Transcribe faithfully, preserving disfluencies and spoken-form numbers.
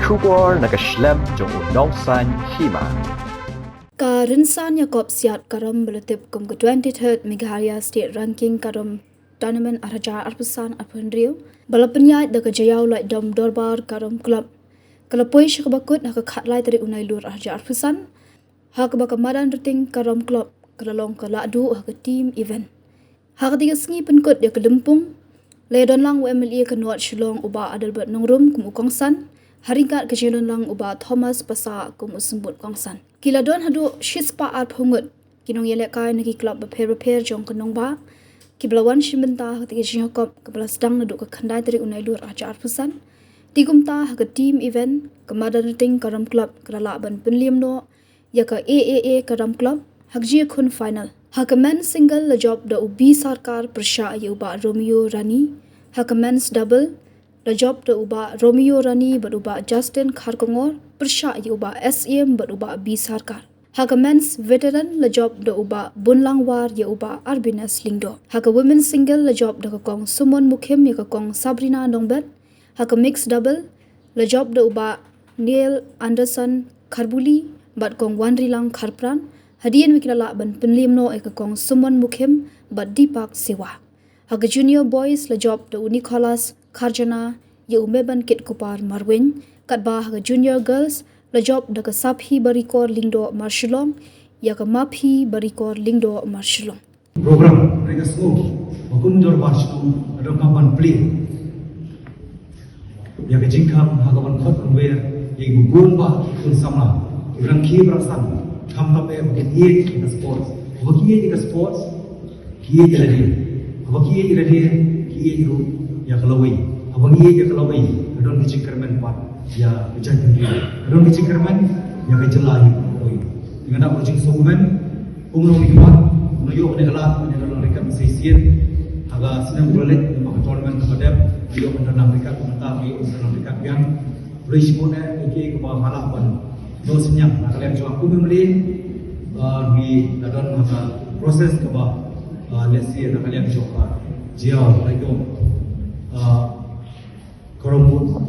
Khubor na ka shlem jong u Nongsaiñ Hima. Ka rynsan ïakop siat karom ba la tip kum ka twenty-third Meghalaya State Ranking Karom Tournament arhajar arphew san arphew hynriew ba la pynïaid da ka Jaïaw Laitdom Dorbar Karom Club ka la poi sha kaba kut ha ka khatlai tarik u Nailur arhajar arphew san, ha kaba ka Madan Rting Karom Club ka la long ka lahduh ha ka team event. Ha katei ka sngi pynkut ïa ka lympung la ïadon lang u M L A ka North Shillong u Bah Adelbert Nongrum kum u kongsan, ha ryngkat ka jingdon lang u Bah Thomas Passah kum u symbud kongsan. Ki la don haduh shispah arphew ngut ki nongïalehkai na ki club bapher bapher jong ka nongbah kiba la wan shim bynta ha katei ka jingïakop kaba la sdang naduh ka khyndai tarik u Nailur arhajar arphew san. Te kumta ha ka team event ka Madan Rting Karom Club ka la lah ban pynliem noh ïa ka A A A Karom Club ha ka jingïakhun final. Ha ka men's single la jop da u B Sarkar pyrshah ïa u Bah Romeo Rani. Ha ka men's double la jop da u Bah Romeo Rani bad u Bah Justin Kharkongor pyrshah ïa u Bah S M bad u Bah B Sarkar. Ha ka men's veteran la jop da u Bah Bunlangwar ïa u Bah Arbines Lyngdoh. Ha ka women's single la jop da ka Kong Sumon Mukhim ïa ka Kong Sabrina Nongbet. Ha ka mixed double la jop da u Bah Neil Anderson Kharbuli bad Kong Wanrilang Kharpran, hadien ba ki la lah ban pynliem noh ïa ka Kong Sumon Mukhim bad Deepak Sewa. Ha ka junior boys la jop da u Nicholas Kharjana ïa u Meban Kitkupar Marwein, katba ha ka junior girls la jop da ka Saphi Barikor Lyngdoh Marshillong ïa ka Maphi Barikor Lyngdoh Marshillong. Program, reka sngewbha, ba kum dorbar shnong, ka dong ka ban plie. Ïa ka jingkhang, ha ka ban khot ban wer, ïa ki bun ba, ki khun samla, ki rangki brasam, kham ka pe, ba ki ïeit ïa ka sports. Ba ki ïeit ïa ka sports, ki ïeit ïa lade. Ba ki ïeit ïa lade, ki ïeit ruh ïa ka lawei. Ba ki ïeit ïa ka lawei, ka don ki jingkyrmen pat ïa ka jaitbynriew. Ka don ki jingkyrmen ïa ka jylla hi. Nga da ka jingsngewbha, kumno ki wan, kumno ïoh ne ka lad, ne ka long ryngkat sa shisien. Ha ka snem ba la leit, ha ka tournament kaba dep, ïoh ne ka long ryngkat, mynta ïoh ne ka long ryngkat biang. Hynrei shibun eh, ïa ki kaba nga lah ban ïoh synñiang na ka liang jong nga kum u M L A, ba ngi la don ha ka process kaba, ah, lehse na ka liang jong ka Jaïaw Laitdom, ah, Karom Board,